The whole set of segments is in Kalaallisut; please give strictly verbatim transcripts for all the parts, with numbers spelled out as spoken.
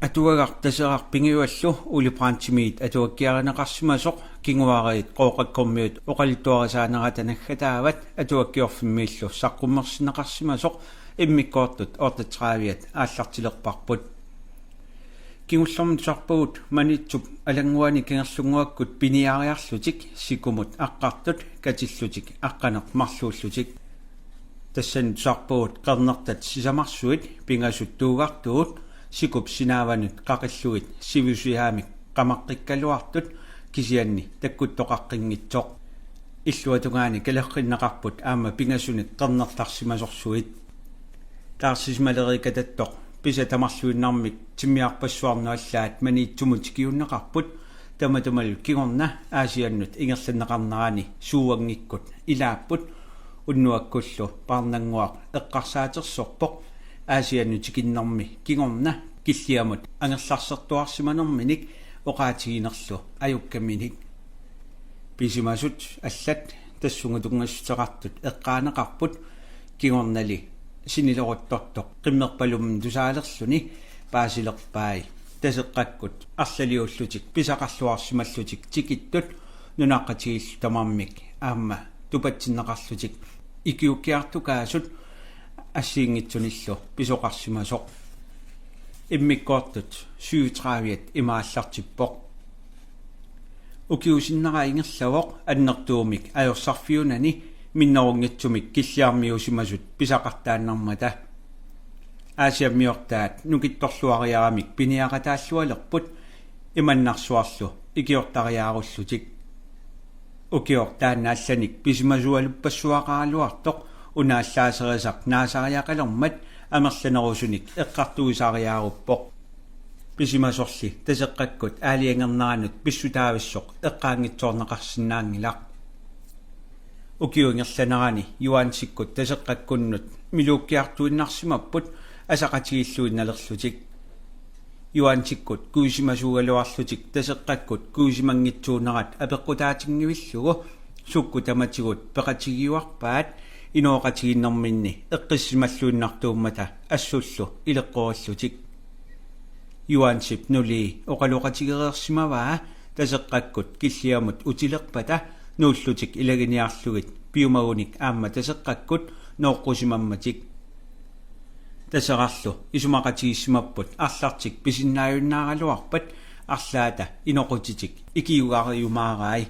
Atuagaq Taseraq pingajuallu Ole Brandtimit atuakkiarineqarsimasoq, kinguariit Qooqakkormiut oqaluttuarisaanerata naggataavat Atuakkiorfimmiillu saqqummersinneqarsimasoq. Immikkoortut otteogtredive aallartilerparput. Kingullermik tusarpagut Maniitsup Alannguani Kangerlunnguakkut piniariarlutik sikumut aqqartut katillutik aqqaneq-marluullutik. Tassani tusarpagut qernertat sisamarsuit pingasut tuugartugut sikup sinaavanut qaqillugit sivisujaamik qamaqqikkaluartut, kisianni takkuttoqaqqinngitsoq. Illuatungaani kalerrinneqarput aamma pingasunik qernertarsimasorsuit. Taarsisimaleriikkatattoq pisat tamarluinnarmik timmiarpassuarnut allaat Maniitsumut tikiunneqarput, tamatumalu kingorna Aasiannut ingerlanneqarnerani Suuanngikkut ilaapput. Unnuakkullu Paarnannguaq eqqarsaatersorpoq Aasiannut tikinnermi kingorna Killiamut angerlarsertuarsimanerminik oqaatiginerlu ajukkaminik. Pisimasut allat tassunga tunngassuteqartut eqqaaneqarput, kingornali sinileruttortoq qimmerpalummik tusaalerluni paasilerpai Taseqqakkut arlaliullutik pisaqarluarsimallutik tikittut nunaqqatigiillu tamarmik aamma tupatsinneqarlutik ikiuukkiartukaasut assigiinngitsunillu pisoqarsimasoq. Immikkoortut syvogtredive ima aallartippoq. Ukiup sinnera ingerlavoq annertuumik ajorsarfiunani minnerunngitsumik Killiarmiuusimasut pisaqartaannarmata. Aasiammiortaat nukittorluariaramik piniaqataallualerput, imannarsuarlu ikiortariaarullutik. Ukioq taanna allanik pisimasualuppassuaqaraluartoq una allaaserisaq naasariaqalermat amerlanerusunik eqqartuisariaaruppoq. Pisimasorli Taseqqakkut aalajangerneranut pissutaavissoq eqqaanngitsoorneqarsinnaanngilaq. Ukiup ingerlanerani Juansikkut Taseqqakkunnut miluukkiartuinnarsimapput asaqatigiilluinnalerlutik. Juansikkut kuisimasuugaluarlutik Taseqqakkut kuisimanngitsuunerat apeqqutaatinngillugu sukkut tamatigut peqatigiuarpaat inooqatigiinnerminni eqqissimalluinnartuummata assullu ileqqorillutik. Juansip nulii oqaloqatigereersimavaa Taseqqakkut Killiamut utilerpata nuullutik ilaginiarlugit piumagunik aamma Taseqqakkut nooqqusimammatik. Taserarlu isumaqatigiissimapput arlartik pisinnaajunnaaraluarpat arlaata inoqutitik ikiugariumaarai.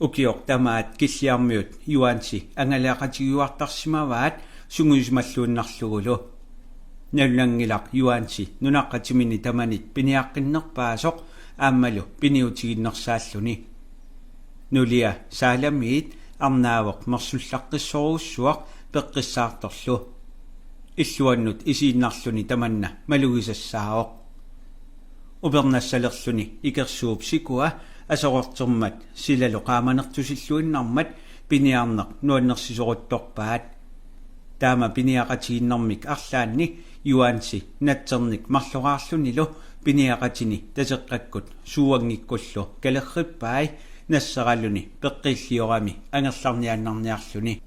Ukioq tamaat Killiarmiut Juansi angalaqatigiuartarsimavaat sungiusimalluinnarlugulu. Nalunanngilaq Juansi nunaqqatimini tamanit piniaqqinnerpaasoq aammalu piniutiginnersaalluni. Nulia Saalamiit arnaavoq mersullaqqissorujussuaq peqqissaartorlu. Illuannut isiinnarluni tamanna malugisassaavoq. Upernassalerluni ikersuup sikua aserortermat silalu qaamanertusilluinnarmat piniarneq nuannersisoruttorpaat. Taama piniaqatigiinnermik arlaanni Juansi natsernik marloraarlunilu piniaqatini Taseqqakkut Suuanngikkullu kalerrippai nasseraluni peqqiilliorami angerlarniaannarniarluni.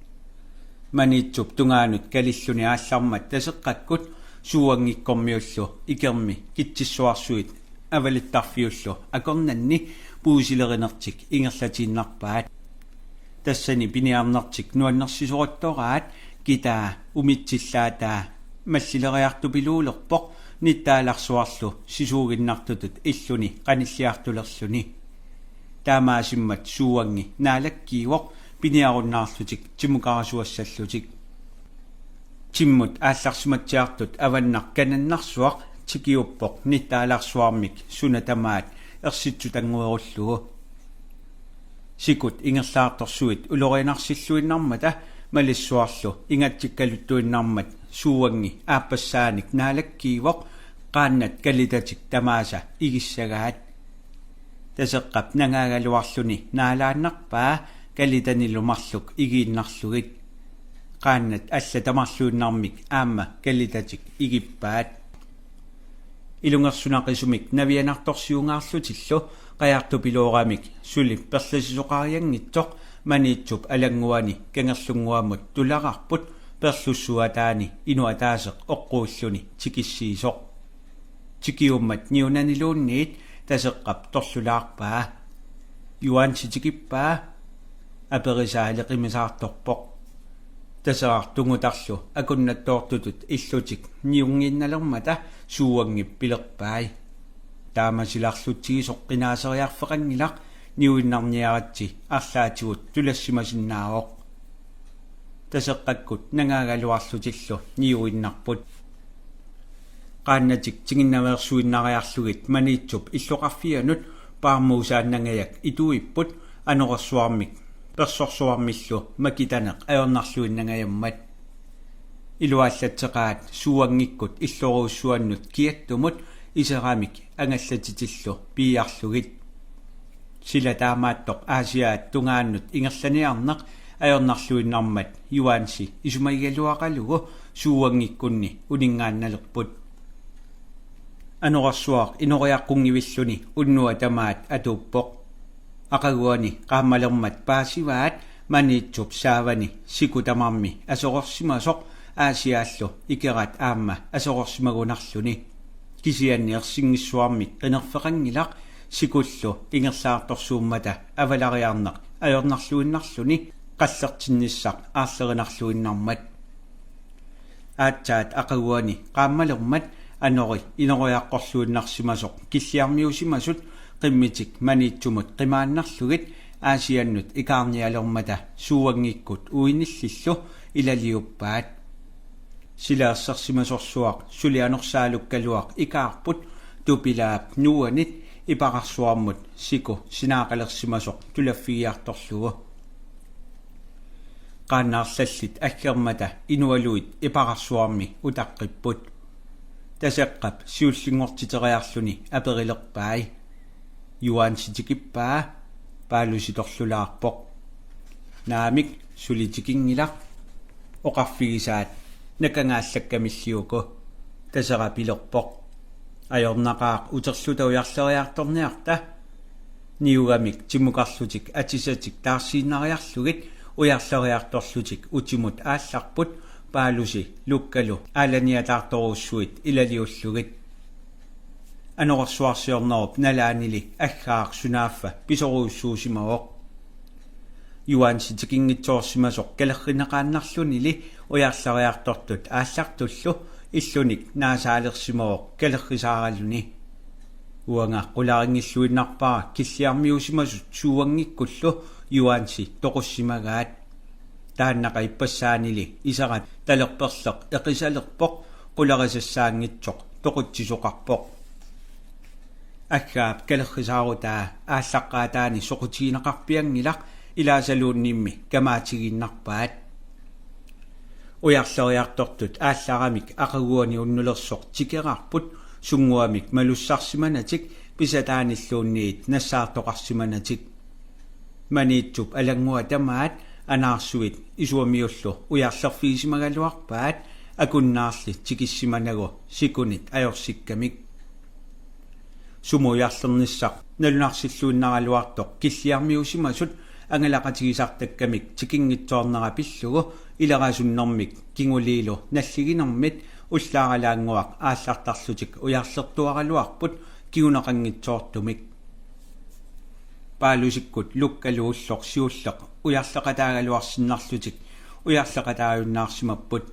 Maniitsup tungaanut kalilluni aallarmat Taseqqakkut Suuanngikkormiullu ikermi Kitsissuarsuit avalittarfiullu akornanni puisilerinertik ingerlatiinnarpaat. Tassani piniarnertik nuannersisoruttoraat kitaa umitsillaataa mallileriartupiluulerpoq nittaalarsuarlu sisuuginnartutut illuni qanilliartulerluni. Taamaasimmat Suuanngi naalakkiivoq piniarunnaarlutik timukarasuassallutik. Timmut aallarsimatsiartut avannaq kanannarsuaq tikiuppoq nittaalarsuarmik suna tamaat ersitsutannguerullugu. Sikut ingerlaartorsuit ulorianarsilluinnarmata malissuarlu ingatsikkaluttuinnarmat Suuanngi aappassaanik naalakkiivoq qaannat kalitatik tamaasa igissagaat. Taseqqap nangaagaluarluni naalaannarpaa kalitanilu marluk igiinnarlugit. Qaannat allat tamarluinnarmik aamma kalitatik igippaat. Ilungersunaqisumik navianartorsiungaarlutillu qajartupilooramik suli perlasisoqarianngitsoq Maniitsup Alannguani Kangerlunnguamut tulaqarput perlussuataani inuk ataaseq oqquilluni tikissiisoq. Tikiummat niunaniluunniit Taseqqap torlulaarpaa. Juansi tikippaa? Aperisaa iliqimisaartorpoq. Taseraq tungutarlu akunnattoortutut illutik niunnginnalermata Suuanngip pilerpai: Taamasilarlutsigisoq qinaaseriarfeqanngilaq, niuinnarniaritsi arlaatigut tulassimasinnaavoq. Taseqqakkut nangaagaluarlutillu niuinnarput. Qaannatik tiginnaveersuinnariarlugit Maniitsup illoqarfianut paarmuusaannangajak ituipput anorersuarmik persorsuarmillu makitaneq ajornarluinnangajammat. Iluallatseqaat Suuanngikkut illorujussuannut kiattumut iseramik angallatitillu piiarlugit. Sila taamaattoq Aasiaat tungaannut ingerlaniarneq ajornarluinnarmat Juansi isumagigaluaqalugu Suuanngikkunni uninngaannalerput. Anorersuaq inoriaqqunngivillugu unnuaq tamaat atuuppoq. Aqaguani qaammalermat paasivaat Maniitsup saavani siku tamarmi aserorsimasoq Aasiaallu ikerat aamma aserorsimagunarluni. Kisianni ersinngissuarmik qinerfeqanngilaq sikullu ingerlaartorsuummata avalariarneq ajornarluinnarluni qallertinnissaq aarlerinarluinnarmat. Aatsaat aqaguani qaammalermat anori inoriaqqorluinnarsimasoq Killiarmiusimasut qimmitik Maniitsumut qimaannarlugit Aasiannut ikaarnialermata Suuanngikkut uinillillu ilaliuppaat. Sila ersersimasorsuaq suli anorsaalukkaluaq ikaarput Tupilaap nuuanit Ipararsuarmut siku sinaaqalersimasoq tulaffigiartorlugu. Qaannaarlallit aggermata inualuit Ipararsuarmi utaqqipput. Taseqqap siullinngortiteriarluni aperilerpai: Juansi tikippaa? Paalusi torlulaarpoq. Naamik, suli tikinngilaq. Oqarfigisaat nakangaallakkamilli uku. Taseraq pilerpoq: Ajornaqaaq, uterluta ujarleriartorniarta. Niugamik timukarlutik atisatik taarsiinnariarlugit ujarleriartorlutik utimut aallarput Paalusi Lukkalu aalaniataartorujussuit ilaliullugit. Anorersuarsiornerup nalaanili Aggaaq sunaaffa pisorujussuusimavoq. Juansi tikinngitsoorsimasoq kalerrinneqaannarlunili ujarleriartortut aallartullu illunik naasaalersimavoq kalerrisaaraluni. Uanga qularinngilluinnarpara Killiarmiusimasut Suuanngikkullu Juansi toqussimagaat. Taannaqa ippassaanili iserat talerperleq eqisalerpoq, qularisassaanngitsoq toqutsisoqarpoq. Aggaap kalerrisaarutaa aallaqqaataani soqutigineqarpianngilaq, ilaasaluunniimmi kamaatigiinnarpaat. Ujarleriartortut aallaramik aqaguani unnulersoq tikerarput sunnguamik malussarsimanatik pisataanilluunniit nassaartoqarsimanatik. Maniitsup alannguaq tamaat anaarsuit isuamiullu ujarlerfigisimagaluarpaat akunnaarli tikissimanagu sikunit ajorsikkamik. Sumut ujarlernissaq nalunarsilluinnaraluartoq Killiarmiusimasut angalaqatigisartakkamik tikinngitsoornera pillugu ilerasunnermik kinguliilu nalliginermit ullaaralaannguaq aallartarlutik ujarlertuaraluarput kinguneqanngitsoortumik. Paalusikkut Lukkalu ulloq siulleq ujarleqataagaluarsinnarlutik ujarleqataajunnaarsimapput.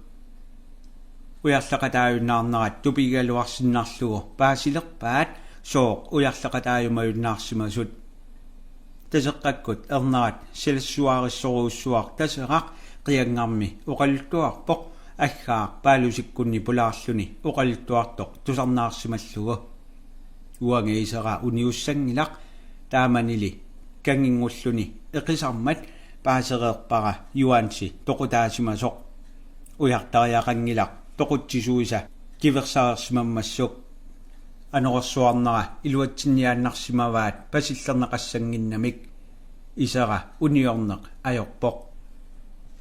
Ujarleqataajunnaarnerat tupigigaluarsinnarlugu paasilerpaat sooq ujarleqataajumajunnaarsimasut. Taseqqakkut ernerat silassuarissorujussuaq Taseraq qianngarmi oqaluttuarpoq, Aggaaq Paalusikkunni pulaarluni oqaluttuartoq tusarnaarsimallugu. Uanga isera uniussanngilaq, taamanili kanginngulluni eqisarmat paasereerpara Juansi toqutaasimasoq. Ujartariaqanngilaq toqutsisuisa kiversareersimammassuk. Anorersuarnera iluatsinniaannarsimavaat pasillerneqassannginnamik. Isera uniorneq ajorpoq.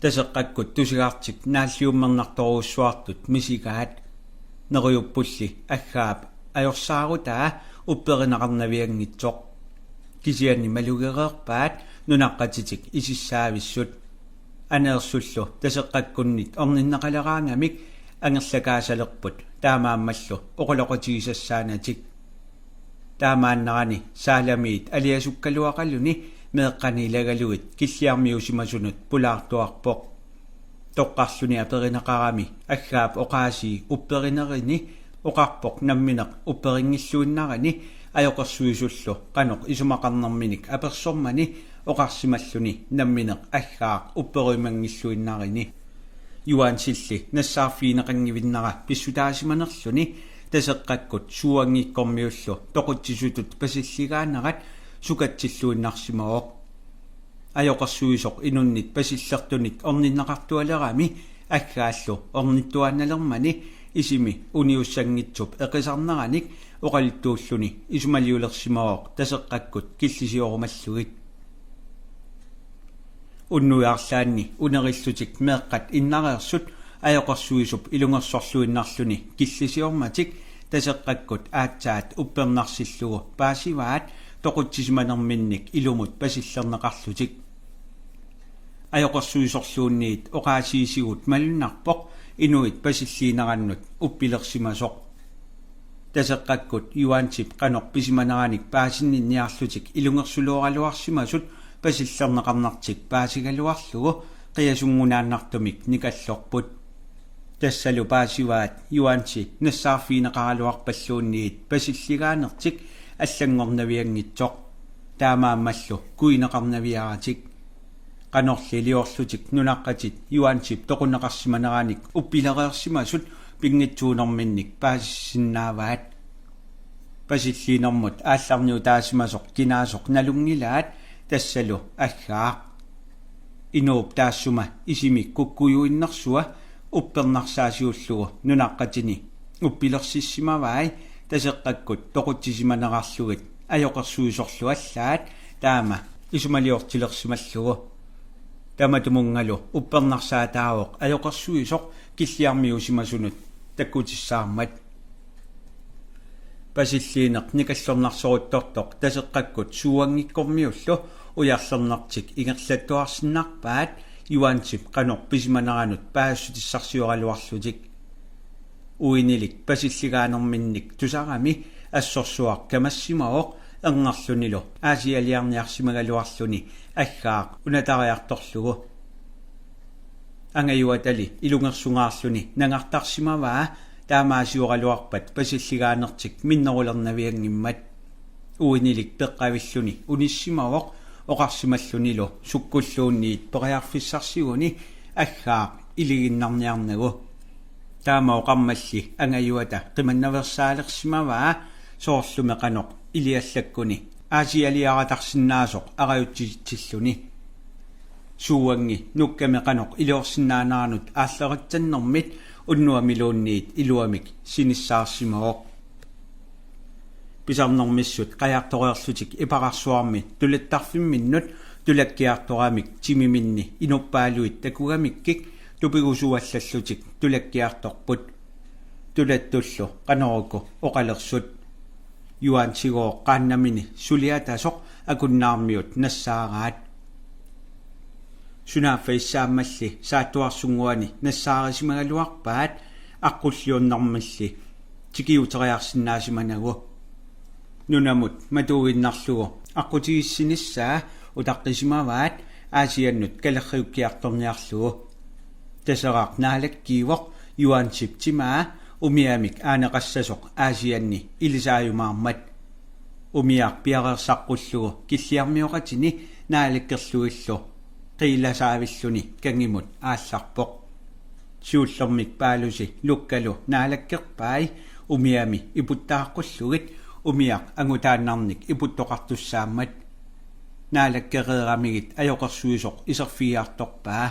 Taseqqakkut tusigartik naalliummernartorujussuartut misigaat. Neriuppulli Aggaap ajorsaarutaa upperineqarnavianngitsoq. Kisianni malugereerpaat nunaqqatitik isissaavissut. Aneersullu Taseqqakkunnit orninneqaleraangamik angerlakaasalerput taamaammallu oqaloqatigisassaanatik. Taamaannarani Saalamiit aliasukkaluaqaluni meeqqani ilagalugit Killiarmiusimasunut pulaartuarpoq. Toqqarluni aperineqarami Aggaap oqaasii upperinerini oqarpoq nammineq upperinngiilluinnarini ajoqersuisullu qanoq isumaqarnerminik apersormani oqarsimalluni nammineq Aggaaq upperimanngilluinnarini. Juansilli nassaarfigineqanngivinnera pissutaasimanerluni Taseqqakkut Suuanngikkormiullu toqutsisutut pasilligaanerat sukatsilluinnarsimavoq. Ajoqersuisoq inunnit pasillertunik orninneqartualerami Aggaallu ornittuaannalermani isimi uniussanngitsup eqisarneranik oqaluttuulluni isumaliulersimavoq Taseqqakkut killisiorumallugu. Unnuit arlaanni unerillutik meeqqat innareersut ajoqersuisup ilungersorluinnarluni killisiormatik Taseqqakkut aatsaat uppernarsillugu paasivaat toqutsisimanerminnik ilumut pasillerneqarlutik. Ajoqersuisorluunniit oqaasiisigut malunnarpoq inuit pasilliinerannut uppilersimasoq. Taseqqakkut Juansip qanoq pisimaneranik paasinninniarlutik ilungersulooraluarsimasut pasillerneqarnertik paasigaluarlugu qiasunngunaannartumik nikallorput. Tassalu paasivaat Juansi nassaarfigineqaraluarpalluunniit pasilligaanertik allanngornavianngitsoq. Taamaammallu kuineqarnaviaratik. Qanorli iliorlutik nunaqqatit Juansip toqunneqarsimaneranik uppilereersimasut pinngitsuunerminnik paasissinnaavaat. Pasilliinermut aallarniutaasimasoq kinaasoq nalunngilaat tassalu Aggaaq. Inuup taassuma isimi kukkujuinnersua uppernarsaasiullugu nunaqqatini uppilersissimavai Taseqqakkut toqutsisimanerarlugit ajoqersuisorlu allaat taama isumaliortilersimallugu. Tamatumunngalu uppernarsaataavoq ajoqersuisoq Killiarmiusimasunut takkutissaarmat. Pasilliineq nikallornarsoruttortoq Taseqqakkut Suuanngikkormiullu ujarlernertik ingerlattuarsinnarpaat Juansip qanoq pisimaneranut paasissutissarsioraluarlutik. Uinilik pasilligaanerminnik tusarami assorsuaq kamassimavoq erngerlunilu Aasialiarniarsimagaluarluni Aggaaq unatariartorlugu. Angajuatali ilungersungaarluni nangartarsimavaa taamaasioraluarpat pasilligaanertik minnerulernavianngimmat. Uinilik peqqavilluni unissimavoq oqarsimallunilu sukkulluunniit periarfissarsiguni Aggaaq iliginnarniarnagu. Taama oqarmalli angajuata qimannaveersaalersimavaa soorlumi qanoq iliallakkuni Aasialiaratarsinnaasoq arajutsitsilluni. Suuanngi nukkami qanoq iliorsinnaaneranut aalleraatsannermit unnuamiluunniit iluamik sinissaarsimavoq. Pisarnermissut qajartoreerlutik Ipararsuarmi tulattarfimminnut tulakkiartoramik timiminni inuppaaluit takugamikkik tupigusuallallutik tulakkiartorput. Tulattullu qanoruku oqalersut. Juansigooq qaannamini suliatasoq Akunnaarmiut nassaaraat. Sunaaffa issaammalli Saattuarsunnguani nassaarisimagaluarpaat aqqulliunnermilli tikiuteriarsinnaasimanagu. Nunamut matuinnarlugu aqqutigissinissaa utaqqisimavaat Aasiannut kalerriukkiartorniarlugu. Taseraq naalakkiivoq Juansip timaa umiamik aaneqassasoq Aasianni ilisaajumaarmat. Umiaq piareersaqqullugu Killiarmioqatini naalakkerlugillu qiilasaavilluni kangimut aallarpoq. Siullermik Paalusi Lukkalu naalakkerpai umiami iputtaaqqullugit umiaq angutaannarnik iputtoqartussaammat. Naalakkereeramigit ajoqersuisoq iserfigiartorpaa.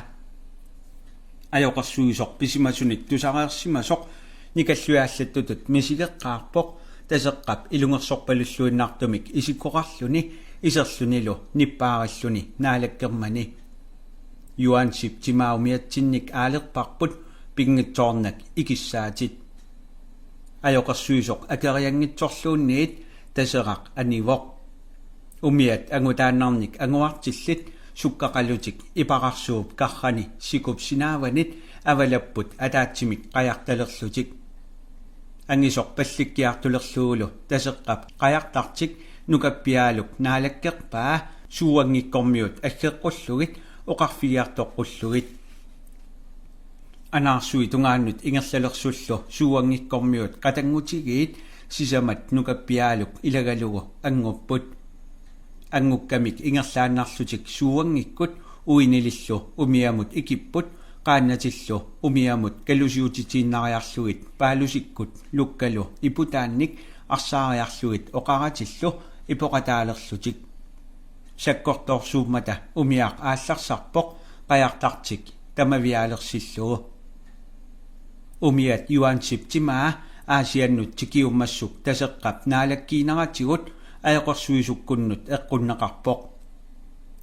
Ajoqersuisoq pisimasunik tusareersimasoq nikalluiallattutut misigeqqaarpoq Taseqqap ilungersorpalulluinnartumik isikkoqarluni iserlunilu nippaarilluni naalakkermani. Juansip timaa umiatsinnik aalerparput pinngitsoornak ikissaatit. Ajoqersuisoq akerianngitsorluunniit Taseraq anivoq. Umiat angutaannarnik anguartillit sukkaqalutik Ipararsuup karrani sikup sinaavanit avalapput ataatsimik qajartalerlutik. Angisoq pallikkiartulerlugulu Taseqqap qajartartik Nukappiaaluk naalakkerpaa Suuanngikkormiut aggeqqullugit oqarfigiartoqqullugit. Anaarsui tungaannut ingerlalersullu Suuanngikkormiut qatanngutigiit sisamat Nukappiaaluk ilagalugu angupput. Angukkamik ingerlaannarlutik Suuanngikkut uinilillu umiamut ikipput, qaannatillu umiamut kalusiutitiinnariarlugit Paalusikkut Lukkalu iputaannik arsaariarlugit oqaratillu ipoqataalerlutik. Sakkortoorsuummata umiaq aallarsarpoq qajartartik tamaviaalersillugu. Umiat Juansip timaa Aasiannut tikiummassuk Taseqqap naalakkiineratigut ajoqersuisukkunnut eqqunneqarpoq.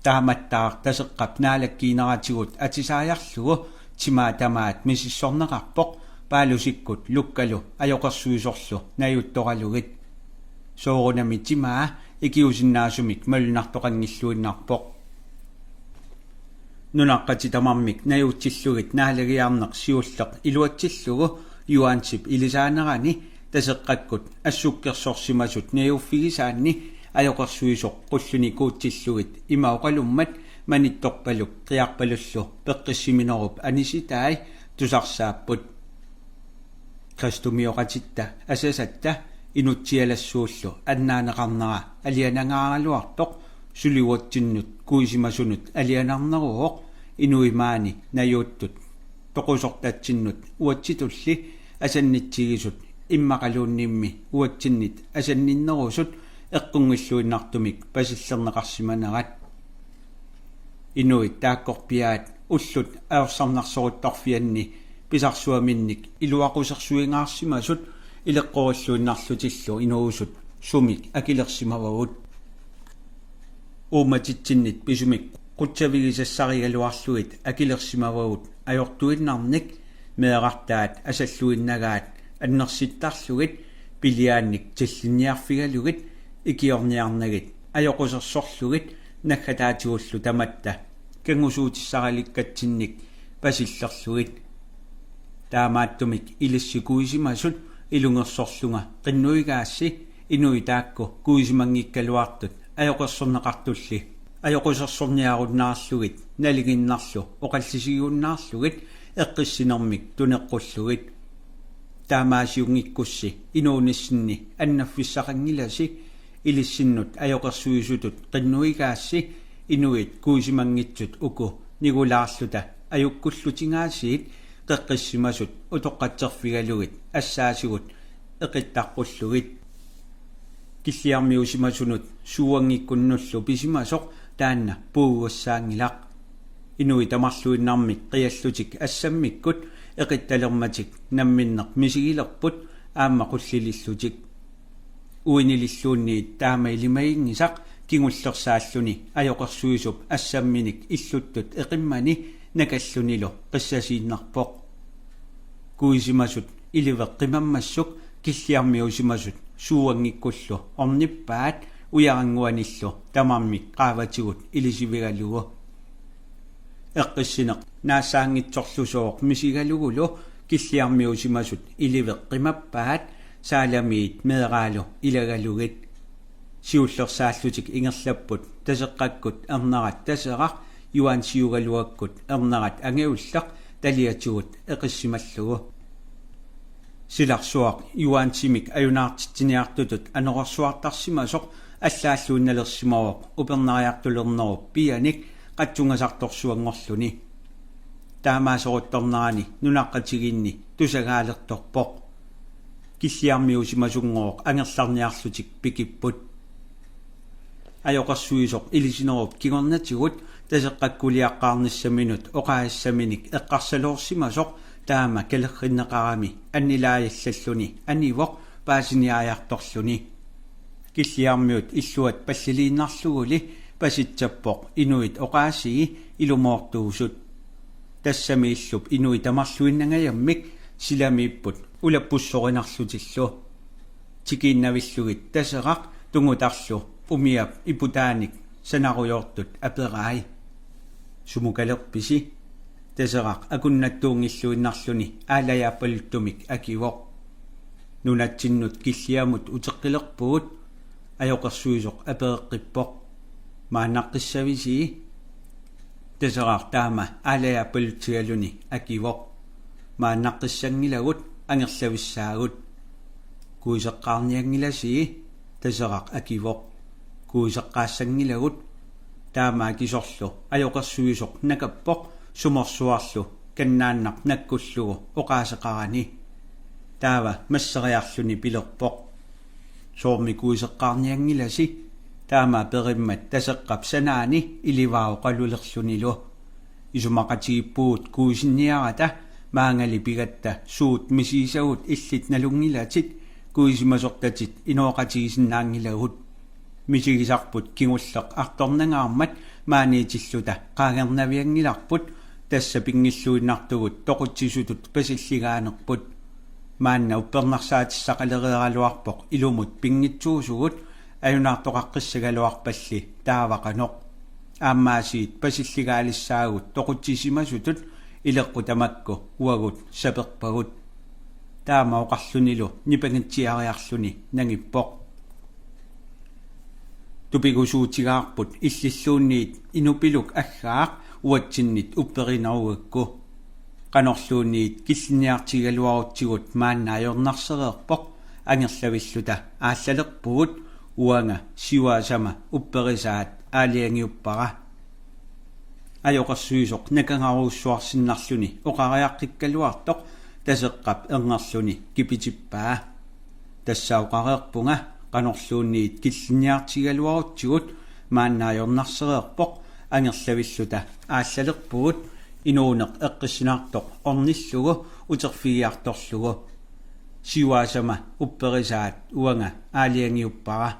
Taamattaaq Taseqqap naalakkiineratigut atisaajarlugu timaa tamaat misissorneqarpoq Paalusikkut Lukkalu ajoqersuisorlu najuttoralugit. Soorunami timaa ikiusinnaasumik malunnartoqanngilluinnarpoq. Nunaqqatit tamarmik najuutsillugit naalagiarneq siulleq iluatsillugu Juansip ilisaanerani Taseqqakkut assukkersorsimasut najuuffigisaanni ajoqersuisoq qullini kuutsillugit ima oqalummat manittorpaluk qiarpalullu peqqissiminerup anisitai tusarsaapput. Kristumioqatitta asasatta inutsialassuullu annaaneqarnera alianangaaraluartoq suli uatsinnut kuisimasunut alianarneruvoq, inuit maani najuuttut toqusortatsinnut uatsitulli asannitsigisut immaqaluunniimmi uatsinnit asanninnerusut eqqunngilluinnartumik pasillerneqarsimanerat. Inuit taakkorpiaat ullut ajorsarnarsoruttorfianni pisarsuaminnik iluaqusersuingaarsimasut ileqqorilluinnarlutillu inuusut sumik akilersimavagut. Uummatitsinnit pisumik qutsavigisassarigaluarlugit akilersimavagut ajortuinnarnik, meerartaat asalluinnagaat annersittarlugit, piliaannik tillinniarfigalugit, ikiorniarnagit ajoqusersorlugit, naggataatigullu tamatta kangusuutissaralikkatsinnik pasillerlugit. Taamaattumik ilissi kuisimasut ilungersorlunga qinnuigaassi inuit taakku kuisimanngikkaluartut ajoqersorneqartulli ajoqusersorniarunnaarlugit nalinginnarlu oqallisigiunnaarlugit eqqissinermik tuneqqullugit. Taamaasiunngikkussi inuunissinni annaffissaqanngilasi, ilissinnut ajoqersuisutut qinnuigaassi inuit kuisimanngitsut uku nigulaarluta ajukkullutingaasiit qeqqissimasut utoqqatserfigalugit assaasigut eqittarpullugit. Killiarmiusimasunut Suuanngikkunnullu pisimasoq taanna puugassaanngilaq. Inuit tamarluinnarmik qiallutik assammikkut eqittalermatik namminneq misigilerput aamma qullilillutik. Uinililluunniit taama ilimaginngisaq kingullersaalluni ajoqersuisup assamminik illuttut eqimmani nakallunilu qissasiinnarpoq. Kuisimasut iliveq qimammassuk Killiarmiusimasut Suuanngikkullu ornippaat ujarannguanillu tamarmik qaavatigut ilisivigalugu. Eqqissineq naassaanngitsorlusooq misigalugulu Killiarmiusimasut iliveq qimappaat Saalamiit meeraalu ilagalugit. Siullersaallutik ingerlapput Taseqqakkut ernerat Taseraq, Juansiugaluakkut ernerat Angajulleq taliatigut eqissimallugu. Silarsuaq Juansimik ajunaartitsiniartutut anorersuartarsimasoq allaalluinnalersimavoq upernariartulernerup pianik qatsungasartorsuanngorluni. Taamaaseruttornerani nunaqqatigiinni tusagaalertorpoq. Killiarmiusimasunngooq angerlarniarlutik pikipput. Ajoqersuisoq ilisinerup kingornatigut Taseqqakkuliaqqaarnissaminut oqaasissaminik eqqarsaloorsimasoq taama kalerrinneqarami annilaajallalluni anivoq paasiniaajartorluni. Killiarmiut illuat palliliinnarluguli pasitsappoq inuit oqaasii ilumoortuusut. Tassami illup inuit tamarluinnangajammik silamiipput ulappussorinarlutillu. Tikiinnavillugit Taseraq tungutarlu umiap iputaanik sanarujoortut aperai: Sumukalerpisi? Taseraq akunnattuunngilluinnarluni aalajaappaluttumik akivoq: Nunatsinnut Killiamut uteqqilerpugut. Ajoqersuisoq apereqqippoq: Maannaqqissavisi? Taseraq taama aalajaappalutsigaluni akivoq: Maannaqqissanngilagut, angerlavissaagut. Kuiseqqaarnianngilasi? Taseraq akivoq: Kuiseqqaassanngilagut. Taama akisorlu ajoqersuisoq nakappoq sumorsuarlu kannaannaq nakkullugu oqaaseqarani. Taava masseriarluni pilerpoq: Soormi kuiseqqaarnianngilasi? Taama aperimmat Taseqqap sanaani ilivaa oqalulerlunilu: Isumaqatigiippugut kuisinniarata, maangali pigatta suut misigisagut illit nalunngilatit, kuisimasortatit inooqatigisinnaanngilagut. Misigisarput kingulleq artornangaarmat maaniitilluta qaangernavianngilarput, tassa pinngilluinnartugut toqutsisutut pasilligaanerput. Maanna uppernarsaatissaqalereeraluarpoq ilumut pinngitsuusugut, ajunaartoqaqqissagaluarpalli taava qanoq. Aammaasiit pasilligaalissaagut toqutsisimasutut, ileqqut tamakku uagut saperpagut. Taama oqarlunilu nipangitsiariarluni nangippoq: Tupigusuutigaarput illilluunniit inupiluk aggaaq uatsinnit upperinerugakku. Qanorluunniit killinniartigigaluarutsigut maanna ajornarsereerpoq, angerlavilluta aallalerpugut, uanga siuaasama upperisaat aalajangiuppara. Ajoqersuisoq nakangarujussuarsinnarluni oqariaqqikkaluartoq Taseqqap erngerluni kipitippaa: Tassa oqareerpunga, qanorluunniit killinniartigigaluarutsigut maanna ajornarsereerpoq, angerlavilluta aallalerpugut, inuuneq eqqissinartoq ornillugu uterfigiartorlugu. Siuaasama upperisaat uanga aalajangiuppara.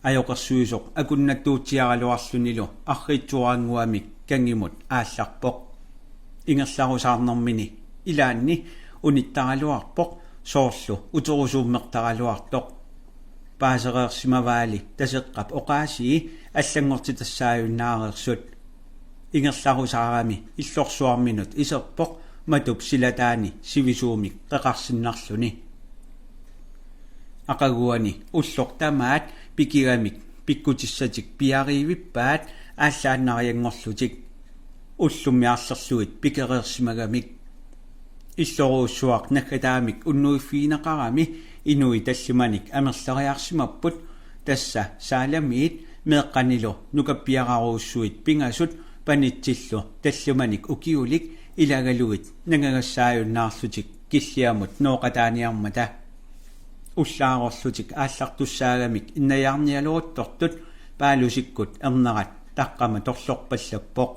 Ajoqersuisoq akunnattuutsiaraluarlunilu arriitsuarannguamik kangimut aallarpoq. Ingerlarusaarnermini ilaanni unittaraluarpoq, soorlu uterusuummertaraluartoq. Paasereersimavaali Taseqqap oqaasii allanngortitassaajunnaartut. Ingerlarusaarami illorsuarminut iserpoq matup silataani sivisuumik qeqarsinnarluni. Aqaguani ulloq tamaat pikigamik pikkutissatik piariivippaat aallaannarianngorlutik, ullummi arlerlugit pikereersimagamik. Illorujussuaq naggataamik unnuiffigineqarami inuit tallimanik amerleriarsimapput, tassa Saalamiit meeqqanilu nukappiararujussuit pingasut panitsillu tallimanik ukiulik ilagalugit nangagassaajunnaarlutik Killiamut nooqataaniarmata. Ullaarorlutik aallartussaagamik innajaarnialeruttortut Paalusikkut ernerat taqqama torlorpallappoq.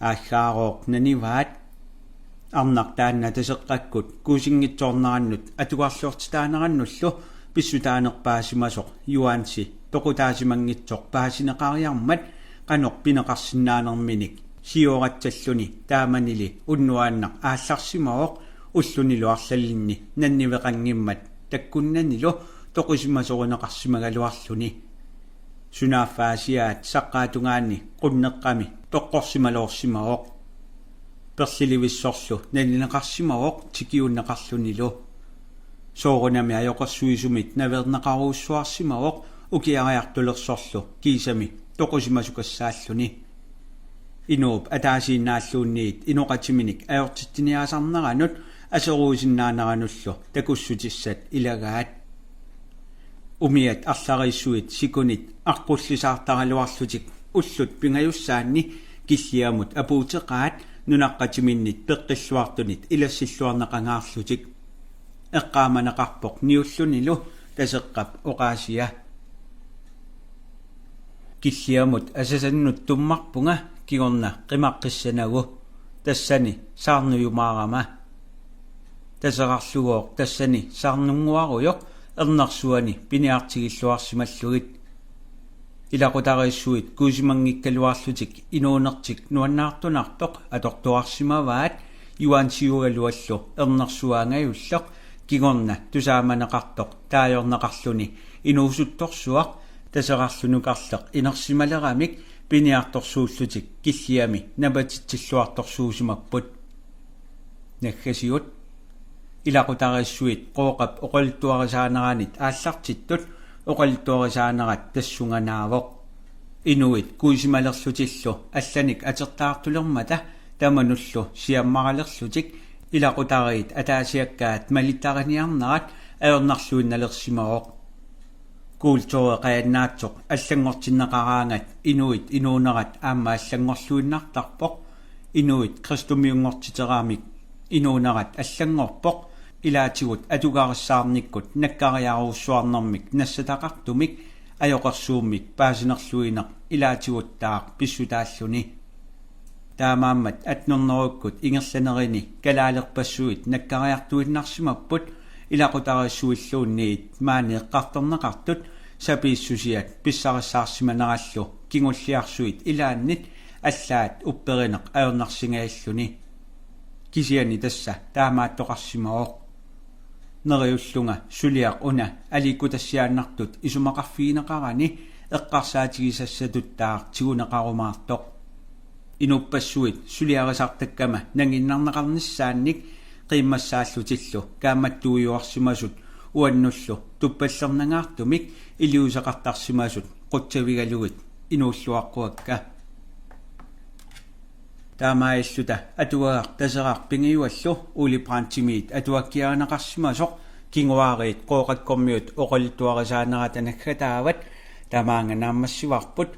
Aaggaarooq nanivaat. Arnaq taanna Taseqqakkut kuusinngitsoornerannut atugarliortitaanerannullu pissutaanerpaasimasoq Juansi toqutaasimanngitsoq paasineqariarmat qanoq pineqarsinnaanerminik sioratsalluni taamanili unnuaannaq aallarsimavoq, ullunilu arlalinni nanniveqanngimmat takkunnanilu toqusimasorineqarsimagaluarluni. Sunaaffa asiaat saqqaatungaani qunneqqami toqqorsimaloorsimavoq. Perlilivissorlu nanineqarsimavoq tikiunneqarlunilu. Soorunami ajoqersuisumit naveerneqarujussuarsimavoq ukiariartulersorlu kiisami toqusimasukassaalluni. Inuup ataasiinnaalluunniit inoqatiminik ajortitsiniaasarneranut aseruisinnaaneranullu takussutissat ilagaat. Umiat arlariissuit sikunit aqqullisaartaraluarlutik ullut pingajussaanni Killiamut apuuteqaat nunaqqatiminnit peqqilluartunit ilassilluarneqangaarlutik. Eqqaamaneqarpoq niullunilu Taseqqap oqaasia: Killiamut asasannut tummarpunga kingorna qimaqqissanagu, tassani saarnujumaarama. Taserarlugooq tassani saarnunnguarujoq ernersuani piniartigilluarsimallugit. Ilaqutariissuit kuisimanngikkaluarlutik inuunertik nuannaartunartoq atortuarsimavaat Juansiugaluallu ernersuaangajulleq kingorna tusaamaneqartoq taajorneqarluni inuusuttorsuaq Taserarlu nukarleq inersimaleramik piniartorsuullutik Killiami napatitsilluartorsuusimapput. Naggasigut: Ilaqutariissuit Qooqap oqaluttuarisaaneranit aallartittut oqaluttuarisaanerat tassunga naavoq. Inuit kuisimalerlutillu allanik atertaartulermata tamanullu siammaralerlutik ilaqutariit ataasiakkaat malittariniarnerat ajornarluinnalersimavoq. Kulturi qajannaatsoq allanngortinneqaraangat inuit inuunerat aamma allanngorluinnartarpoq. Inuit kristumiunngortiteramik inuunerat allanngorpoq. Ilaatigut atugarissaarnikkut nakkariarujussuarnermik nassataqartumik ajoqersuummik paasinerluineq ilaatiguttaaq pissutaalluni. Taamaammat attenhundredekkut ingerlanerini kalaalerpassuit nakkariartuinnarsimapput ilaqutariissuilluunniit maani eqqartorneqartut sapiissusiat pissarissaarsimanerallu kingulliarsuit ilaannit allaat upperineq ajornarsingajalluni. Kisianni tassa taamaattoqarsimavoq. Neriullunga suliaq una aliikkutassiaannartut isumaqarfigineqarani eqqarsaatigisassatuttaaq tiguneqarumaartoq. Inuppassuit suliarisartakkama nangiinnarneqarnissaannik qiimmassaallutillu kaammattuujuarsimasut uannullu tuppallernangaartumik iliuuseqartarsimasut qutsavigalugit inuulluaqquakka. Taamaalilluta atuagaq Taseraq pingajuallu Ole Brandtimit atuakkiarineqarsimasoq kinguaariit Qooqakkormiut oqaluttuarisaanerata naggataavat tamaanga naammassivarput.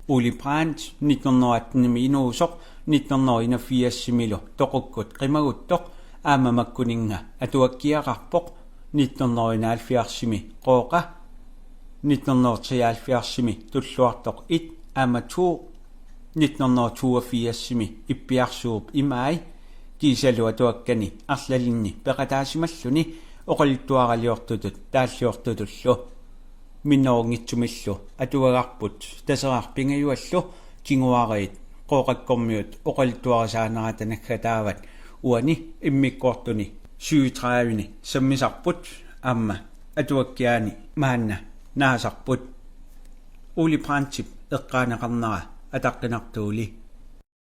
Ole Brandt nitten hundrede attenimi inuusoq nitten hundrede enogfirsimilu toqukkut qimaguttoq aamma makkuninnga atuakkiaqarpoq. Nitten hundrede enoghalvfjerdsimi Qooqa, nitten hundrede treoghalvfjerdsimi Tulluartoq et aamma to, nitten hundrede toogfirsimi Ippiarsuup imai, kiisalu atuakkani arlalinni peqataasimalluni oqaluttuaraliortutut taalliortutullu. Minnerunngitsumillu atuagarput Taseraq pingajuallu kinguaariit Qooqakkormiut oqaluttuarisaanerata naggataavat uani immikkoortuni syvogtrediveni sammisarput aamma atuakkiaani maanna naasarput. Ole Brandtip eqqaaneqarnera ataqqinartuuli.